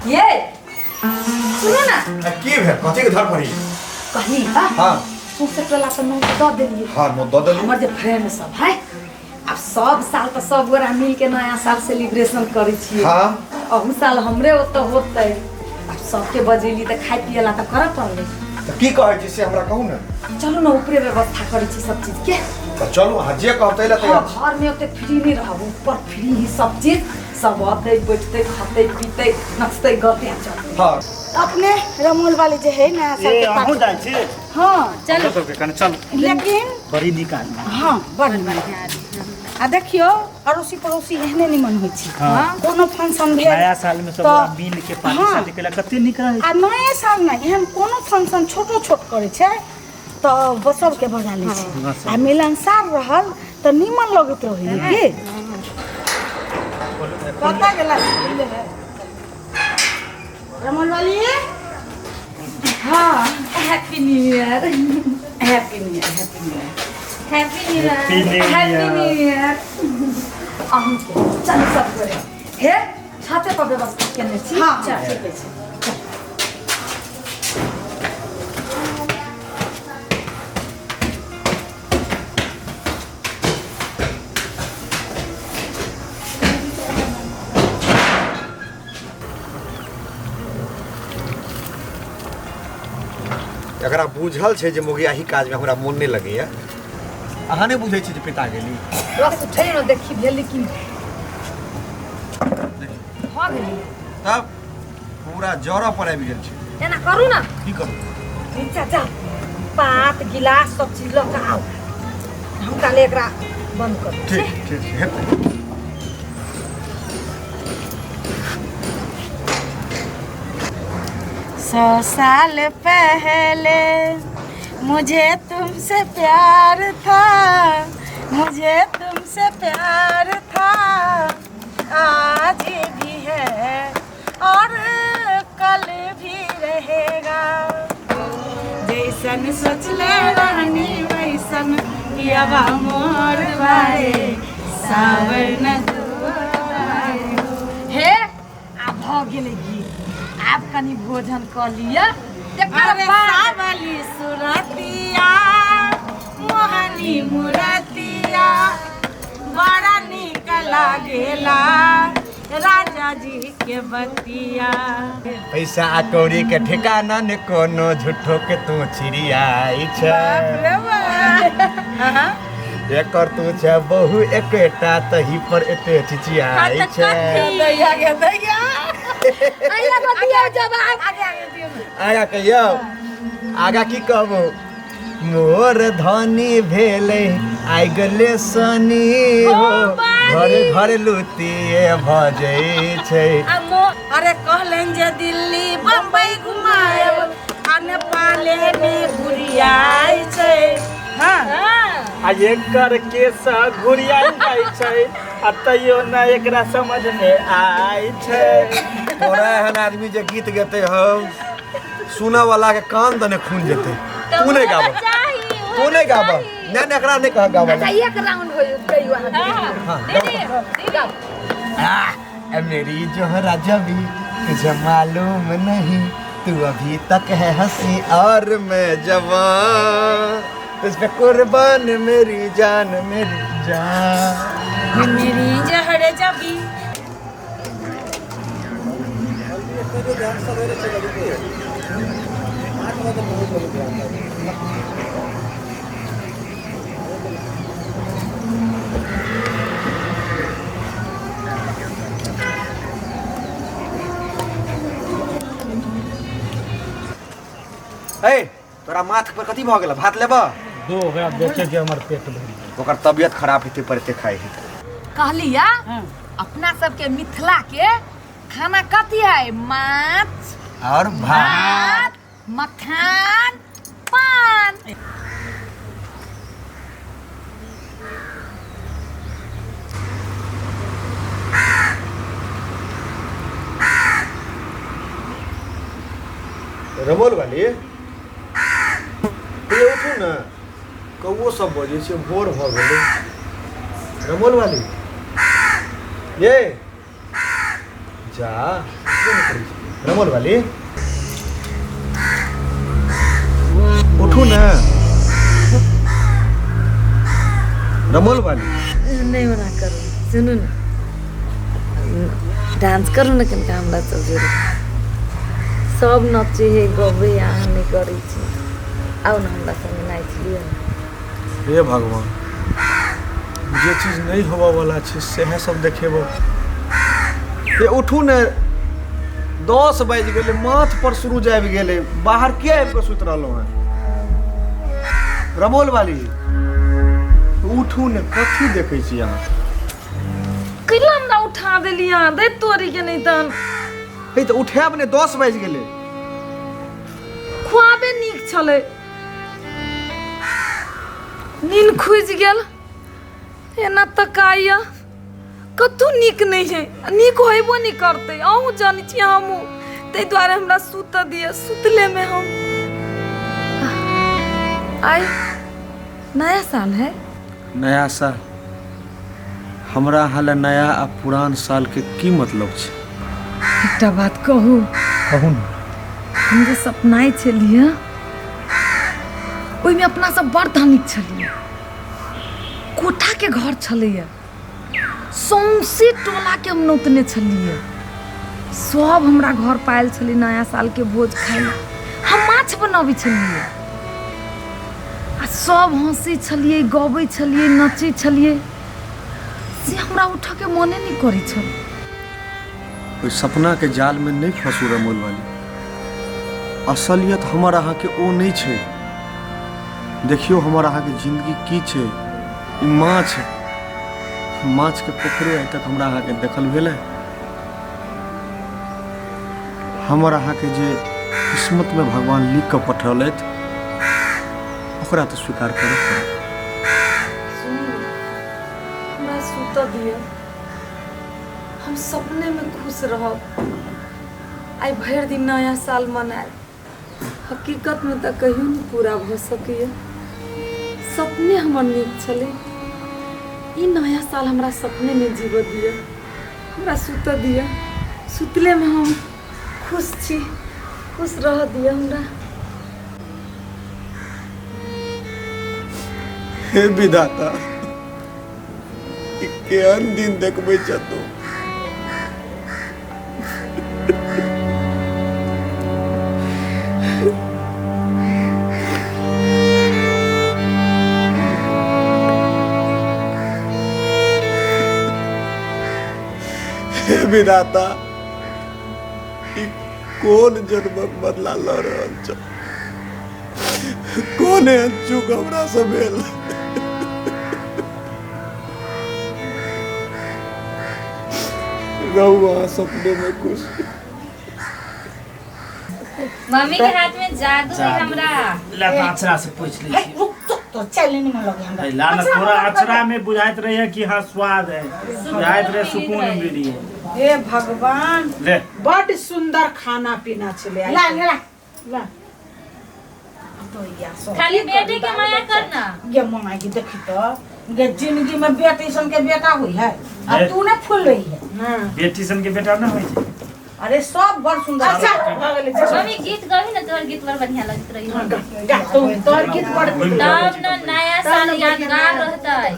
ये सुनू ना। आ, की भेल? कथी के धर पड़ी? कहली बा। हाँ। सौंसे टोला पर नोट दऽ देलियै। हाँ, नोत दऽ देलियै। हमर जे फ्रेंड सब है, आब सब साल तऽ सब गोरा मिल के नया साल सेलिब्रेशन करै छियै। हाँ। अहू साल हमरे ओतऽ होतै। आब सबके बजेली तऽ खाय पियै ला तऽ करऽ पड़लै। तऽ की कहै छी से हमरा कहू ने। चलू ने, ऊपरे व्यवस्था करै छी सब चीज के। तऽ चलू, अहाँ जे कहब ताहि लए तैयार छी। घर में ओते फ्री नहीं रहब, ऊपर फ्री ही सब चीज, सब अतै बैठतै खतै पीतै नचतै गतै आ चलतै। हाँ। अपने रमोल वाली जे है नया साल ए के अहूँ पार्टी। जाइ छी? हाँ। चलू। सबके कने चल। लेकिन बड़ी नीक आदमी। हाँ, बड़ नीक। आ देखियो अड़ोसी पड़ोसी एहने निमन होइ छै। हाँ। कोनो फंक्शन भेल नया साल में सब तऽ- गोरा मिल के पार्टी हाँ। सार्टी केला, कते नीक रहै। आ नए साल ने एहन कोनो फंक्शन छोटो छोट करै छै तऽ सबके बजा लै छै। हाँ, आ मिलनसार रहल तऽ निमन लगैत रहै की। कतऽ गेला रमन वाली? हाँ, happy new year. Happy new year, happy new year. Happy new year. Happy new happy year. New year अहूँके। चलू सब गोरे हे, छाते पर व्यवस्था केने छी। हाँ। चल। ठीक छै। एकरा बुझल छै जे मोगियाही काजमे हमरा मोन नहि लगैया। अहाँ नहि बुझै छी जे पिता गेली। रस उठै ने, देखी भेली कि भऽ गेली। तब पूरा जरऽ पर आबि गेल छै। एना करू ने। की करू? नीचा जाउ, पात गिलास सब चीज लऽ कऽ आउ, हम काले एकरा बंद करू। ठीक ठीक छै, हेतै। 100 साल पहले मुझे तुमसे प्यार था, मुझे तुमसे प्यार था, आज भी है और कल भी रहेगा। जैसन सोचले रहनी वैसन पियवा मोर बारे, सावर न हे, आब भऽ गेलै गीत, आब कनि भोजन कऽ लिअ तकर अरे बाद। सावली सुरतिया मोहनी मुरतिया बड़ा नीक लागेला राजा जी के बतिया। पैसा आ कौड़ी के ठिकाना ने कोनो, झूठो के तू छिड़ियाई छै। बाप रे बाप। एकर तू छै बहु एकेटा, तही पर एते चिचियाई छै। दैया के दैया। अहिया को दियौ जवाब। आगे आगे दियौ ने। आगा कहियौ, आगा की कहबो? मोर धनी भेलै आइ गेले शनि हो, घरे घरे लुतिए भजै छै। आ मो अरे कहलनि जे दिल्ली बम्बई घुमायब आ नेपाले में घुरियाइ छै। हाँ। हाँ। आ एकर केस घुरियाइ जाइ छै आ तैयो न एकरा समझ में आइ छै। तोरा एहन आदमी जे गीत गेतै हौ, सुनऽ वाला के कान दने खून जेतै। तू नहि गाबऽ, तू नहि गाबऽ। नहि नहि, एकरा नहि कह गाबऽ। अच्छा, एक राउंड हो गई वहाँ। हाँ, दीदी गाओ। आ, मेरी जोहरा जबी तुझे मालूम नहीं, तू अभी तक है हंसी और मैं जवान, तुझ पे कुर्बान मेरी जान, मेरी जान। मेरी जहर जबी। ए, तोरा माथ पर कथी भऽ गेल? भात लेबऽ? दो ओकरा देखे के हमर पेट भरि गेल। ओकर तबियत खराब हेतै पर एते खाइ है। कहलिया अपना सबके मिथिला के खाना कथी है? माछ और भात, भात, मखान, पान। रमोल वाली, ये उठू ने, कौओ सब बजै छै, भोर भऽ गेलै। रमोल वाली, ये जा, उठबे नहि करै छै। रमोल वाली उठू ने रमोल वाली नहि ओना करू सुनू ने डांस करू ने कनिका हमरा सब जोड़े सब नचै है गबै अहाँ नहि करै छी आउ ने हमरा संगे नाचि लिअ ने हे भगवान जे चीज नहि होबऽवला छै सएह सब देखेबो हे उठू ने 10 बाजि गेलै माथ पर सुरुज आबि गेलै बाहर किया आबि कऽ सुति रहलहुँ हेँ रमोल वाली उठू ने कथी देखै छी अहाँ कैला हमरा उठा देली अहाँ दै तोरी के नहि तहन हे तऽ उठायब ने 10 बाजि गेलै खुआबे नीक छलै नीन खुजि गेल एना तकाइया कतहु नीक नहि है आ नीक होयबो नहि करतै अहूँ जानै छी हमहूँ ताहि दुआरे हमरा सुतऽ दिअ सुतलेमे हम आइ नया साल है नया साल हमरा अहाँ लए नया आ पुरान सालके की मतलब छै एकटा बात कहू कहू ने हम जे सपनाइ छलियै ओहिमे अपना सब बड़ धनिक छलियै कोठाके घर छलैए सौंसे टोलाके हम नोतने छलियै सब हमरा घर पायल छलै नया सालके भोज खाइ लए हम माछ बनबै छलियै आ सब हँसै छलियै गबै छलियै नचै छलियै से हमरा उठऽके मने नहि करै छल ओहि सपनाके जालमे नहि फंसू रमोल वाली असलियत हमर अहाँके ओ नहि छै देखियौ हमर अहाँके जिंदगी की छै ई माछ माछके पोखरे आइ तक हमरा अहाँके देखल भेलै हमर अहाँके जे किस्मतमे भगवान लिख कऽ पठौलथि ओकरा तऽ स्वीकार करऽ पड़त हमरा सुतऽ दिअ हम सपनेमे खुश रहब आइ भरि दिन नया साल मनायब हकीकतमे तऽ कहियो नहि पूरा भऽ सकैए सपने हमर नीक छलै ई नया साल हमरा सपनेमे जीबऽ दिअ हमरा सुतऽ दिअ सुतलेमे हम खुश छी खुश रहऽ दिअ हमरा हे विधाता ई केहन दिन देखबै छह तू हे विधाता ई कोन जन्मक बदला लऽ रहल छह कोन एहन चूक हमरा से भेल रहू अहाँ सपने में खुश मम्मी के हाथ में जादू है हमरा ला तऽ अचरा से पूछ लै छी रुक तो तो चल नहीं मन लगे हमरा ला ना थोड़ा अचरा में बुझाइत रहे कि हाँ स्वाद है बुझाइत रहे सुकून मिली है हे भगवान ले बड सुंदर खाना पीना छलै आइ ला के। ला ला तो या सो खाली बेटे के माया करना गे मामा की देखी तो गे जिंदगी में बेटी सन के बेटा हुई है ए। अब तू ने फूल रही है हाँ। बेटी सन के बेटा ना होइ छै अरे सब बड़ सुंदर अच्छा भऽ गेलै चल। मम्मी गीत गाबी ना तोहर गीत बड़ बढ़िया लगत रही गा तू तोहर गीत बड़ नीक तब न नया साल यादगार रहतै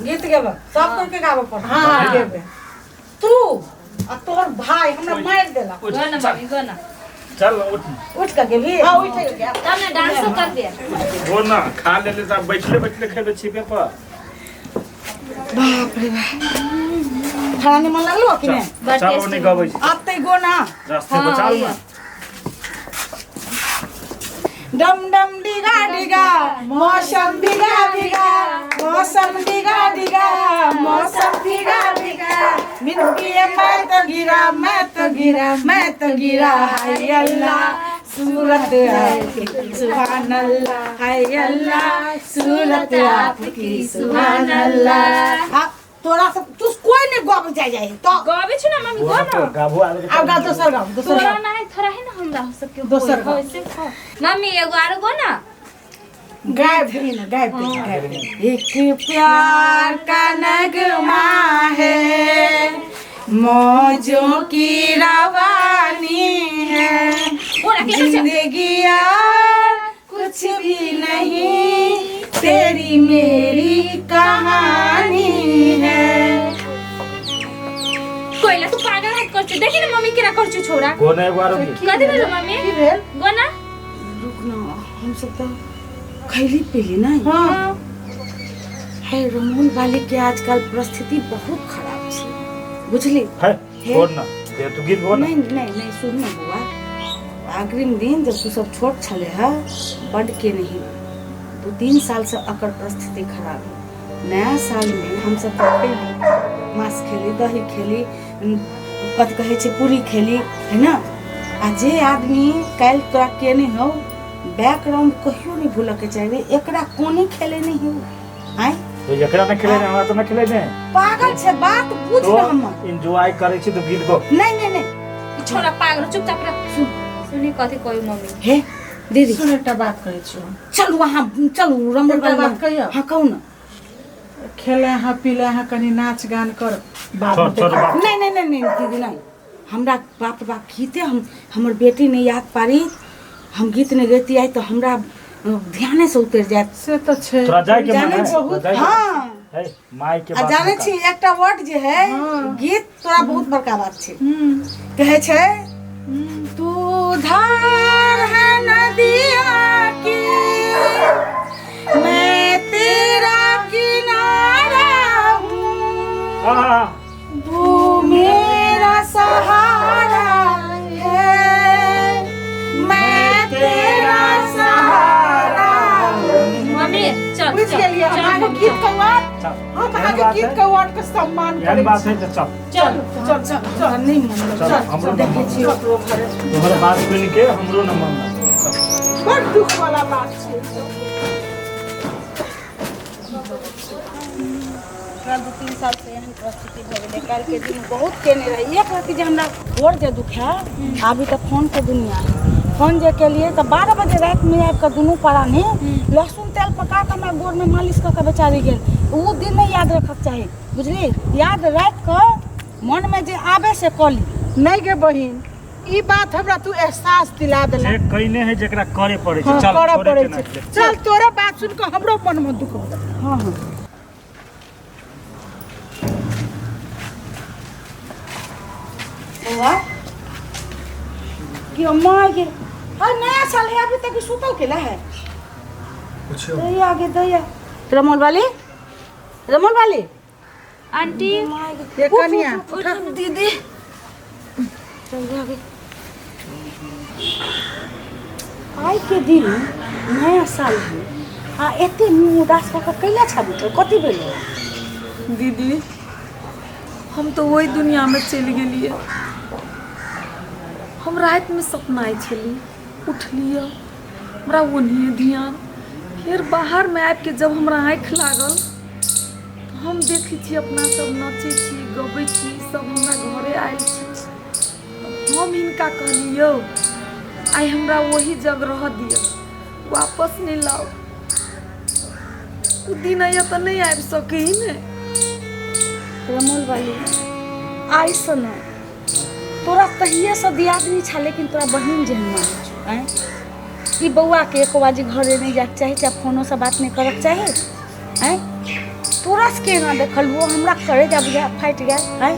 गीत गेबो सब कोई के गाबो पड़त हाँ हाँ गेबै तू आ तोहर भाई हमरा मारि देलक उठ गो ना चल मम्मी गो ना चल उठ उठ के गेबी हाँ उठ के तब ना डांसो कर दे वो ना खा ले ले तऽ बैठले बैठले खेबै छिपे पर बाप रे बाप खाना निमन लागलो कि नहीं बड़ चल टेस्टी ओने गबै छी अब तै गो ना रास्ते हाँ, बचाल ना डम डम डिगा डिगा मौसम भीगा भीगा मौसम डिगा डिगा मौसम भीगा भीगा मिनकी मैं तो गिरा मैं तो गिरा मैं तो गिरा हाय अल्लाह सूरत आपकी सुभान अल्लाह हाय अल्लाह सूरत आपकी सुभान अल्लाह आ, तोरा सब तू कोई नहीं गप जाय जाय तो गाबे छु ना मम्मी गो ना गाबो आबे अब गा दोसर गाओ दोसर तोरा गाओ ना है थोड़ा है ना हमरा सबके दोसर गाओ। वैसे मम्मी एगो आरो गो ना गायब भी ना गायब भी ना, गायब भी। एक प्यार का नगमा है मौजों की रवानी है गोना के छै जिंदगी यार कुछ भी नहीं तेरी मेरी कहानी है। कोइला तू पागल हाथ कर छु, देखी न मम्मी केना कर छु छोरा। गोना एगो आरो गीत। कथी भेलो मम्मी? की भेल? गोना। रुक न, हम सब तो खैली पीली नहीं। हाँ। है रमोल वाली के आजकल परिस्थिति बहुत खराब छै, बुझली? है छोड़ ना दे तू गीत गो ना। नहीं नहीं नहीं, सुन ना बुआ, अग्रिम दिन जब तू सब छोट छले है बड के नहीं, 2-3 साल से अकर परिस्थिति खराब है। नया साल में हम सब तो खेली, मांस खेली, दही खेली, कथी कहै छै पूरी खेली, है ना? आ जे आदमी काल्हि तोरा केने हौ बैकग्राउंड कहियो नहीं भूलऽ के चाही। एकरा कोने खेले नहीं हो आय तो एकरा न खेले, हमरा तो न खेले ने। पागल छै, बात बुझ तो न हमर। एंजॉय करै छी तो गीत गो। नहीं नहीं नहीं, ई छोरा पागल, चुपचाप रह। सुन सुनी कथी कहू मम्मी? हे दीदी सुन, एकटा बात कहै छियौ। चलू वहाँ चलू रमण एकटा वाली बात कहियौ? हाँ कहू ना। खेले हाँ पीले हाँ कनी नाच गान कर बाद छोड़ में छोड़ देखा। बाप। नहीं नहीं नहीं नहीं दीदी नहीं, हमरा बाप बाप गीते हम हमर बेटी नहीं याद पारी, हम गीत नहीं गैती आई तो हमरा ध्याने से उतर जात। से तो छै। तोरा जाय के मन जानै है? बहुत। तोरा जाय के- हाँ है माय के आ बात जानै नहीं छी एकटा वर्ड जे है गीत तोरा बहुत बड़का बात छै। कहै छै तू धार है नदिया की, मैं तेरा किनारा हूँ, आहा, तू मेरा सहारा है, मैं तेरा सहारा हूँ। मम्मी चल बुझि चल गेलियै? चल अहाँके मम्मी, गीत के वर्ड, चल हम एहन अहाँके बात गीत है? के वर्ड के सम्मान एहन करै बात छी। है तऽ चल चल चल चल चल, नहीं मन चल हमरो न देखै मन। छी ओकरो घरे। तोहर बात सुनि के हमरो न मन लागल। चल। बड़ दुख वाला बात छै। हमरा 2-3 साल से एहन परिस्थिति भऽ गेलै। काल्हिके दिन बहुत केने रही, एक रत्ती जे हमरा गोर जे दुखाय, अभी तऽ फोनके दुनिया है। फोन जे केलियै तऽ 12 बजे रातिमे आबि कऽ दुनू प्राणी लहसुन तेल पका कऽ हमरा गोरमे मालिश कऽ कऽ बेचारी गेल। ओ दिन नहि याद रखक चाही, बुझली? याद राखि कऽ मनमे जे आबै से कऽ ली। नहीं गे बहिन, ई बात हमरा तू एहसास दिला देला। जे कइने है जेकरा करे पड़े छै। हाँ, चल करऽ छोड़े पड़ै के छै। ना। चल तोरा बात सुन कऽ हमरो मन में दुख हो। हाँ हाँ बौआ कि अम्मा गे, हाँ नया साल है अभी तक सुतल केला है? पूछियो। दैया गे दैया। रमोल वाली, रमोल वाली आंटी ये कनिया उठ दीदी। दैया गे, आइ के दिन नया साल है आ एते मुँह उदास कऽ कऽ कैला छाबी? कथी भेलो? दीदी हम तो वही दुनिया में चलि गेलियै। हम रातिमे सपनाइ छली, उठलियै हमरा ओन्हिए ध्यान, फेर बाहरमे आबिके जब हमरा आँखि लागल तऽ हम देखै छी अपना सब नचै छी गबै छी, सब हमरा घरे आयल छी। तऽ हम हिनका कहली यौ आइ हमरा वही जग रहऽ दिअ, वापस नहि लाउ। ओ दिन आइए तऽ नहि आबि सकै ने। रमोल वाली आइसँ नहि, तोरा तहिएसँ दियादनी छा, लेकिन तोरा बहिन जेहन मानै छौ। आँय ई बौआके एको बाजी घरे नहि जायके चाही, चाहे फोनोसँ बात नहि करक चाही। आँय तोरा सबके एना देखलहुँ हमरा करेजा बुझा फाटि गेल। आँय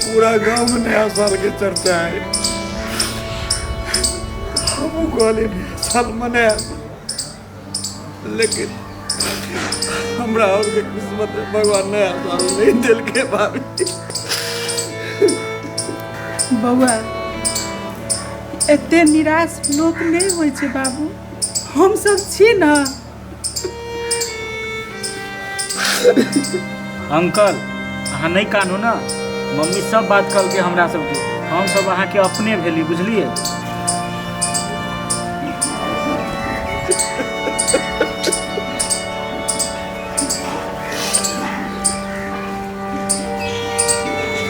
पूरा गांव में नया साल के चर्चा है। हम कहली नया साल मनायब, लेकिन हमरा और के किस्मत में भगवान नया साल नहीं दिल के भाभी। बौआ एते निराश लोक नहि होइ छै बाबू, हम सब छी न। अंकल अहाँ नहीं कानू ना, मम्मी सब बात कहलकै हमरा सबके, हम सब अहाँके अपने भेली, बुझलियै?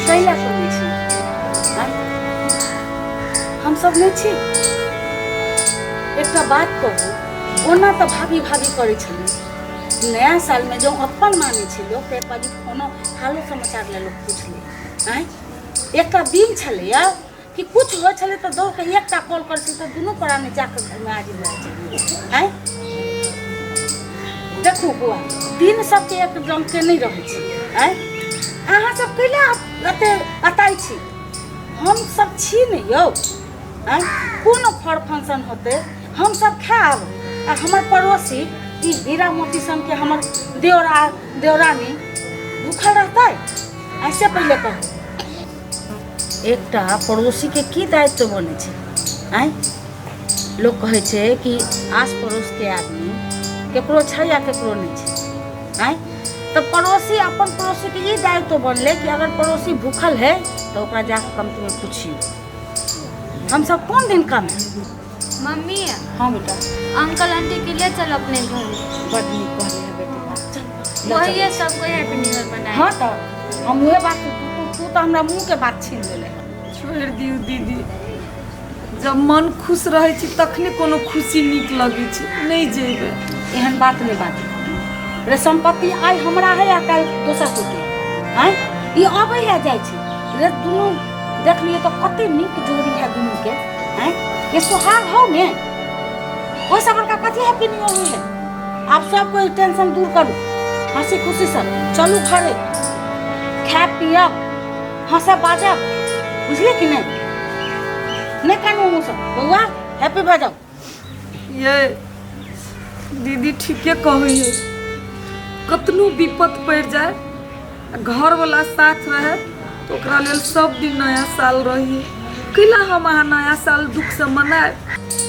कैला करै छी? आँय? हम सब नहि छी? एकटा बात कहू, ओना तऽ भाभी भाभी करै छलियै, नया सालमे जँ अपन मानै छै लोक तऽ एक बारी फोनो हालो समाचार लए लोक पूछि लै। आँय, एकटा दिन छलैए कि कुछ होइ छलै तऽ दौड़ कऽ एकटा कॉल करै छलै तऽ दुनू प्राणी जाकऽ घरमे हाजिर भए जाइ छलै। आँय देखू बौआ, दिन सबके एक रङ्गके नहि रहै छै। आँय, अहाँ सब कैला एते अताइ छी? हम सब छी ने यौ। आँय, कोनो फर फंक्शन होतै हमसब खायब, आ हमर पड़ोसी ई हीरा मोती सनके हमर देवर आ देवरानी भूखल रहतै? ऐसे पहिले कहू, एकटा पड़ोसीके की दायित्व बनै छै? आँय, लोक कहै छै कि आस पड़ोसके आदमी केकरो छै या केकरो नहि छै। आँय, तऽ पड़ोसी अपन पड़ोसीके ई दायित्व बनलै कि अगर पड़ोसी भूखल है तऽ ओकरा जाकऽ कमतीमे पुछियौ, हमसब कोन दिन कम है। मम्मी। हाँ बेटा। अंकल आंटी के ले चल अपने घर। बड नीक कहले है बेटी, चल। वही सबको हैप्पी न्यू ईयर मनाए। हाँ तऽ हम उहे बात, तू तऽ हमरा मुँह के बात छीन लेले। छोड़ि दियौ दीदी, जब मन खुश रहै छै तखने कोनो खुशी नीक लगै छै। नहि जेबै। एहन बात नहि बाजू रे। सम्पत्ति आइ हमरा है आ काल्हि दोसर कोके। आँय, ई अबै है जाइ छै रे। दुनू देख लियौ तऽ कते नीक जोड़ी है दुनूके। आँय, ये सोहाग हौ ने, ओहिसँ बड़का कथी हैप्पी न्यू ईयर होइ है? आब सब कोई टेंशन दूर करू, हंसी खुशी से चलू घरे, खायब पियब, हंसब बाजब, बुझलियै कि नहि? नहि कानू अहूँ सब बौआ, हैप्पी भऽ जाउ। ये दीदी ठीके कहै है, कतनो विपत पड़ि जाए आ घरवला साथ रहे तऽ ओकरा लेल सब दिन नया साल रही। कैला हम अहाँ नया साल दुखसँ मनायब?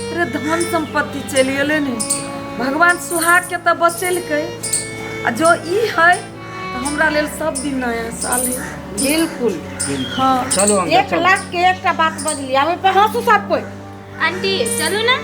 अरे धन सम्पत्ति चलि गेलै ने, भगवान सुहागके तऽ बचेलकै, आ जो ई है तऽ हमरा लेल सब दिन नया साल है। बिल्कुल। हाँ चलो अंकल। 1 लाख के एकटा बात बजली, आब ओहि पर हंसू सब कोई। आंटी चलू ना,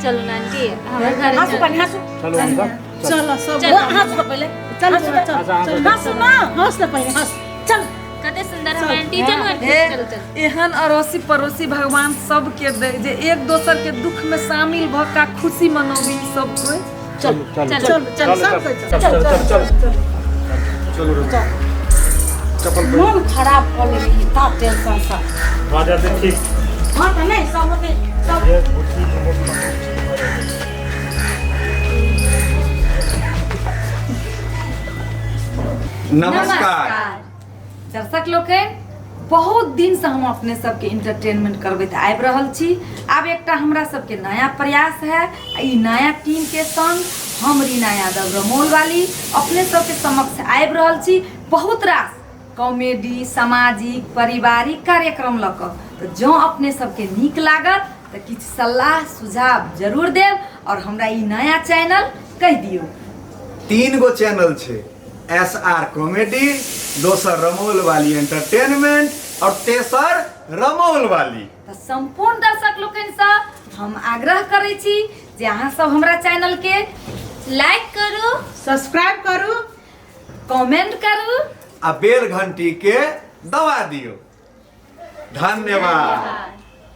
चलू ना आंटी हमर घर। हंसू कनि, हंसू। चलो अंकल। चलो सब। चलो। हंसू तऽ पहिले। चल हंसू बौआ, तऽ। चल। अच्छा, चल। हंसू ना। हंस ले पहिले, हंस। चल। कते सुंदर हम आंटी। चलू आंटी, हे, चलू चलू। एहन अड़ोसी पड़ोसी भगवान सबके दे जे एक दोसर के दुख में शामिल भऽ के खुशी मनोबी सब कोई। चलो चलो। चल चल, सब कोई चल। चल चल चल। चलो रे, चप्पल पहिर। मन खराब कऽ लेली ता टेंशन से। भऽ जेतै ठीक। हाँ तऽ नहि सब होतै सब। ये बुद्धि के बहुत भऽ जेतै। नमस्कार दर्शक लोकनि, बहुत दिनसँ हम अपने सबके इंटरटेनमेंट करबैत आबि रहल छी। आब एकटा हमरा सबके नया प्रयास है, आ ई नया टीम के संग हम रीना यादव रमौल वाली अपने सबके समक्ष आबि रहल छी बहुत रास कॉमेडी, सामाजिक, पारिवारिक कार्यक्रम लऽ कऽ। तऽ जँ अपने सबके नीक लागत तऽ किछु सलाह सुझाव जरूर देब और हमरा ई नया चैनल कहि दियौ। 3 गो चैनल छै, एस आर कॉमेडी, दोसर रमौल वाली एंटरटेनमेंट और तेसर रमौल वाली। तऽ सम्पूर्ण दर्शक लोकनिसँ हम आग्रह करै छी जे अहाँ सब हमरा चैनल के लाइक करू, सब्सक्राइब करू, कमेंट करू आ बेल घंटी के दबा दियौ। धन्यवाद।